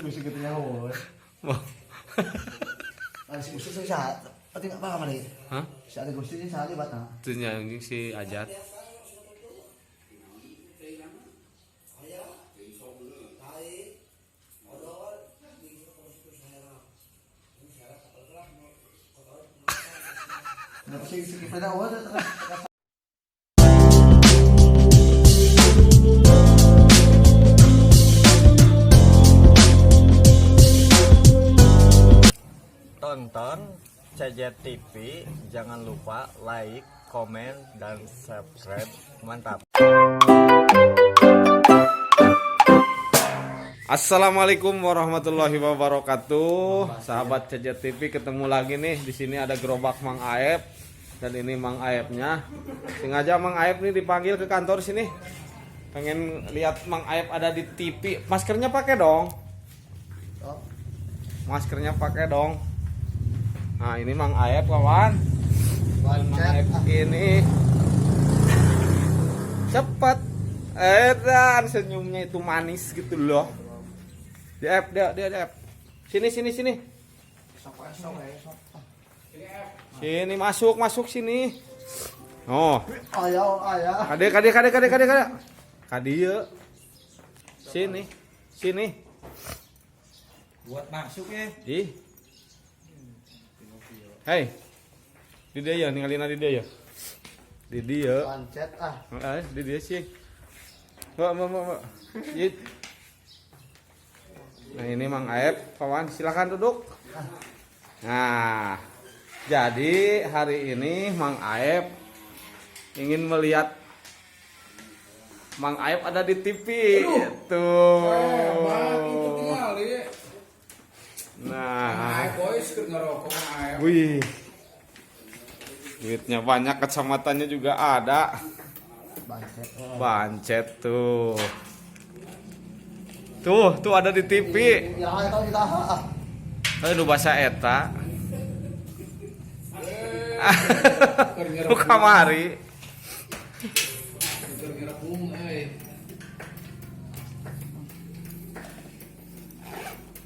Gusti kitu nyaho. Ah, si Gusti sih saha? Pati enggak paham nih. Hah? Si ada Gusti sih saha libat nah. Itu nya anjing si Ajat. Kenapa sih si Kifli dah oh. Tonton CJ TV, jangan lupa like, komen, dan subscribe. Mantap. Assalamualaikum warahmatullahi wabarakatuh. Sahabat CJ TV ketemu lagi nih. Di sini ada gerobak Mang Aep dan ini Mang Aepnya. Sengaja Mang Aep nih dipanggil ke kantor sini. Pengen lihat Mang Aep ada di TV. Maskernya pakai dong. Oh. Maskernya pakai dong. Nah, ini Mang Aep kawan. Mang Aep ini cepat. Dan senyumnya itu manis gitu loh. Dia Aep, dia dia dia Aep. Sini sini sini. Sok sok sok. Sini masuk masuk sini. Oh, Ayah, ayah. kade kade kade kade kade kade. Kadieu. Sini. Sini. Buat masuk ya. Ih. Hei. Di dia ya, ninggalin di dia ya. Di dia. Pancet ah. Heeh, di dia sih. Mbak, mbak, mbak, mbak. Yit. Nah, ini Mang Aep, kawan, silakan duduk. Nah, jadi hari ini Mang Aep ingin melihat Mang Aep ada di TV. Tuh. Hebat itu tinggal ya. Nah, Aep boys keur ngerokok Mang Aep. wih. Duitnya banyak, kacamatanya juga ada. Pancet. Bancet tuh. Tuh, tuh ada di TV. Ya ayo kita ah. Aduh bahasa eta. Keur Tuh ngerokok. kamari. Keur ngerokok euy.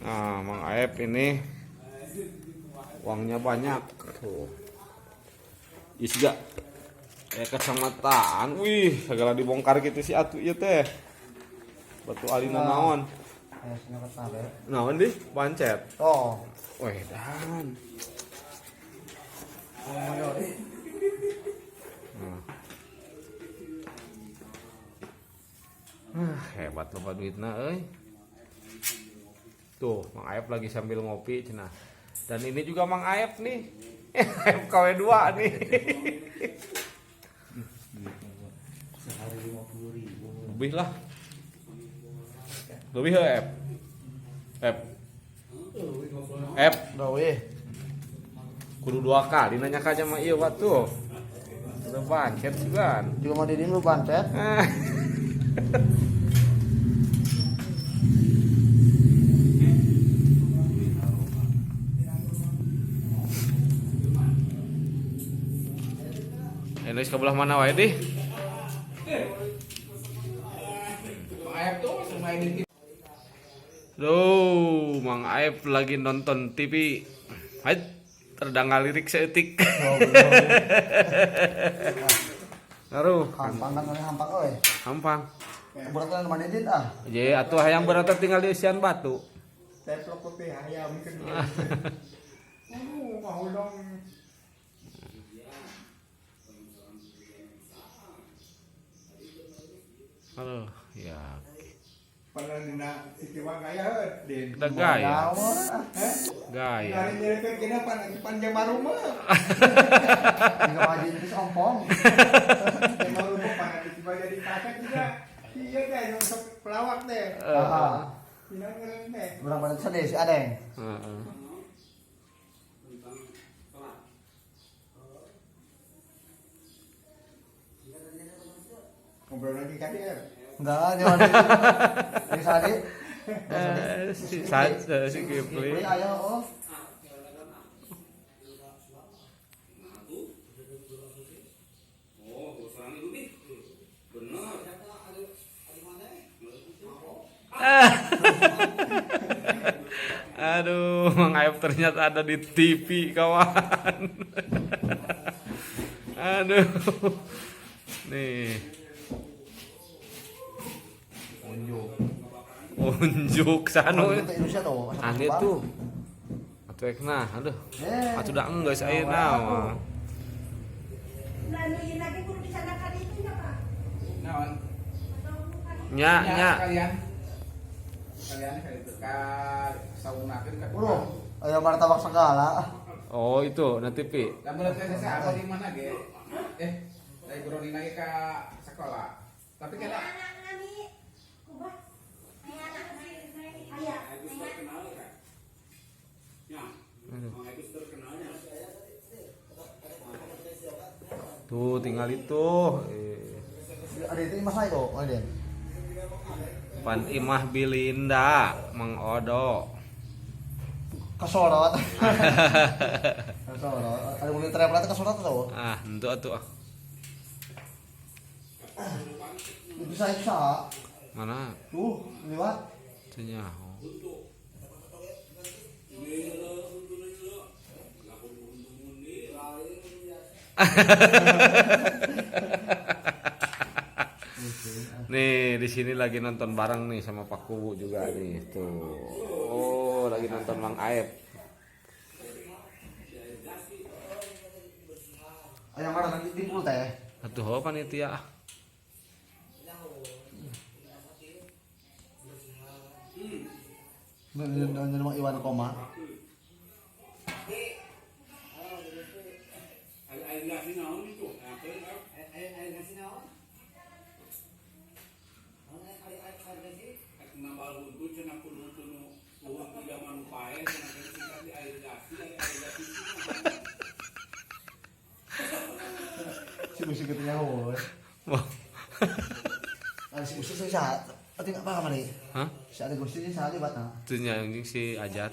Nah, Mang Aep ini uangnya banyak. Tuh. Isga. Kayak kacamataan. Wih, segala dibongkar gitu sih atuh ieu teh. Batu alina naon? Ayo sini tabe. Naon di? Pancet. Oh. Weh, dan. Ah, hebat loba duitna euy. Tuh, Mang Aep lagi sambil ngopi cenah. Dan ini juga Mang Aep nih. Aep KW 2 nih. Sehari 50.000. Lebih lah. Lebih ya, Aep. Aep. Aep, Udah weh. kudu dua kali nanya ka sama ieu tuh. Udah pancet sih kan. Juga mau didin lu pancet. Ah. Ini ke belah mana wae dih? Mang Aep tuh sama ini. Duh, Mang Aep lagi nonton TV. Hai, terdengar lirik seetik. Ngaruh, Hampang kan hampang euy. hampang. Beratan mana didin ah. Je, atuh hayang berata tinggal di isian batu. Teplok kopi hayam kan. Oh, mau dong. Aduh, ya. Padahal dina ikiwa gaya heuh, Din. Udah gaya, Naon ah. Heh? gaya. Nyari nyerikeun kena pan panjang maruma. Enggak wajib itu ompong. Panjang maruma pan ikiwa jadi kaset juga. Iya teh nu sok pelawak teh. Ah. Dina ngeureun teh. Urang pada sedih si Adeng. Heeh. Ngobrol lagi ka dia. Enggak, dia mandi. Di Sadi. Eh, si si Kipli. Kipli ayo oh. Aduh, Mang Aep ternyata ada di TV, kawan. Aduh. Nih. Unjuk. Unjuk sanu. Itu Indonesia tuh. Aneh tuh. Atuh ekna, aduh. Eh. Atuh da enggeus ayeuna mah. Lalu lagi kudu disanakan itu ya, Pak. Naon? Atau bukan? Nya, nya. Sekalian. Sekalian kali itu ka saungnakeun ka. Bro, ayo martabak segala. Oh, itu na TV. Lamun teh saya apa di mana ge? Eh, dari Broni lagi ka sekolah. Tapi Anak kena nami kubah. Anak ayah. Aduh. Tuh, tinggal itu. Ada itu imah saya kok, ada. Pan Imah Bilinda, Mang Odo. Kesorot. Kesorot. Ada mobil travel itu kesorot tuh. Ah, entu atuh. Itu saya bisa. Mana? Tuh, lewat. Teu nyaho. Nih, di sini lagi nonton bareng nih sama Pak Kubu juga nih. Tuh. Oh, lagi nonton Mang Aep. Ayo mana nanti di pool teh. Atuh oh, panitia. Nonton Iwan Koma. Si musik itu nyawa. Wah. Ada si musik saya saat. Tapi nggak paham nih. Hah? Si ada gusti ini saat libat nah. Tuh nya anjing si Ajat.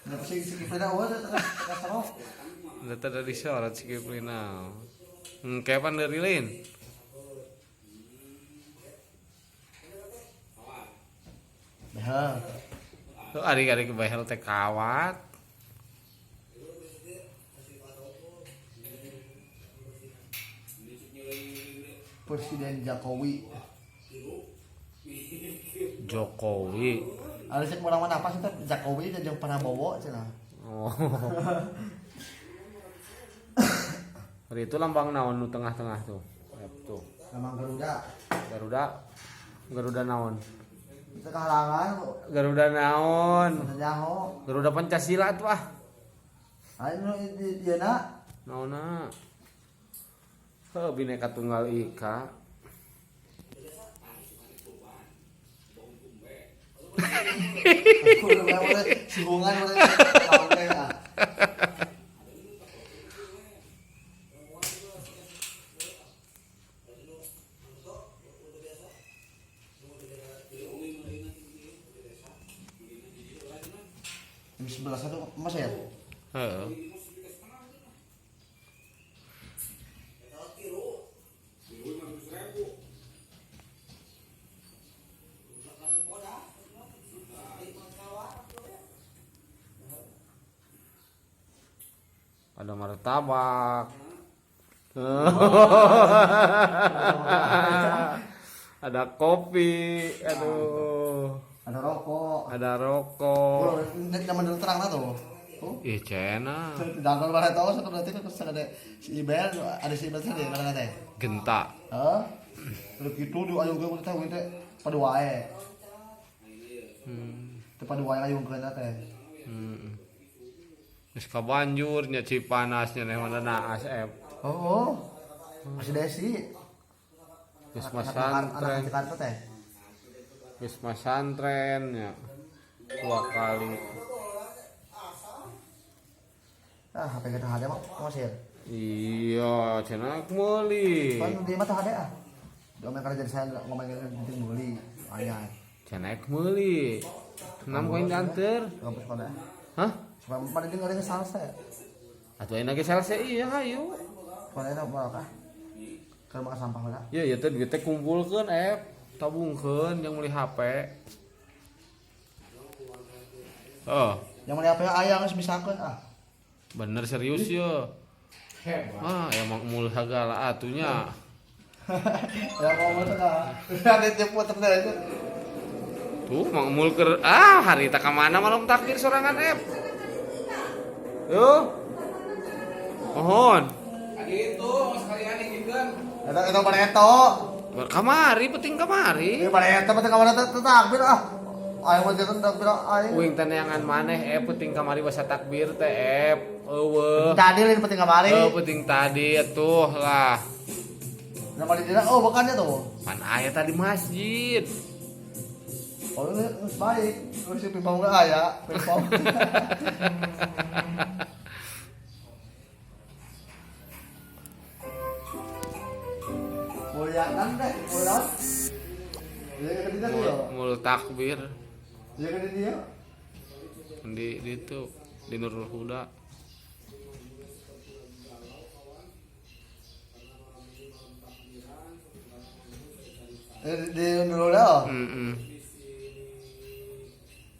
Kenapa sih si Kiflina oh kasar Udah tadi disorot si Kiplina. Kapan dari lain? Behel. Tuh adik-adik behel teh kawat. Presiden Jokowi. Jokowi. Ada sih orang mana apa sih teh Jokowi dan jeung Prabowo cenah. Oh. Hari itu lambang naon nu tengah-tengah tuh. Tuh. Lambang Garuda. Garuda. Garuda naon? Itu kehalangan Garuda naon? nyaho. Garuda Pancasila tuh ah. Ayo nu di dieu na. Naonna? Heuh Bhinneka Tunggal Ika. Kudu sibungan boleh lawan teh ah. Jam 11 itu mas ya? Heeh. Ada martabak. Ada kopi, aduh. Ada rokok. Ada rokok. Bro, ini zaman dulu terang lah tuh. Oh. Ih, cena. Jangan mana tahu satu berarti kan ada si Ibel, ada si Ibel tadi mana teh? Genta. Hah? Udah gitu di ayo gue teh gue teh pada wae. Teh pada wae ayo gue teh. Geus kabanjur nya Cipanasnya neh mana naas ep. Oh, masih Desi. Geus Anak masantren. Jakarta teh. Geus masantren nya. Dua kali. Ah, HP kita ada mah masih. Iya, cenah meuli. Kan di mata ada ah. Ngomong kerja jadi saya ngomong penting beli. Ayah. Cenah meuli. Enam koin diantar. Kampus sekolah. Hah? Supaya pada dengar ini salah saya. Atuh ayeuna ge selesai iya hayu. Kalau enak mau kah? Ke makan sampah lah. Ya ya teh duit teh kumpulkeun tabungkeun yang beli HP. Oh, Yang beli HP aya geus misakeun ah. bener serius ya. Ah, emang mul sagala atunya. Ya mau mah ah. Ada jemput terus itu. Tuh, Mang Mul ker ah hari tak kemana malam takbir sorangan Ep. Yo. Mohon. Eta eta bareto. Kamari penting kamari. Ieu bareto penting kamari teh takbir ah. Aing mah jeung takbir aing. Uing teh neangan maneh penting kamari basa takbir teh Ep. Eueuh. Tadi lain penting kamari. Eh penting tadi atuh lah. Nama di dina oh bukannya tuh. Pan aya tadi masjid. Oh ini geus baik. Geus si pimpong ge aya, pimpong. Mulyaan deh, mulyaan. Iya ke dia tuh. Mul takbir Iya ke dia. di itu di Nurul Huda. Di dulu dah. Mm -mm.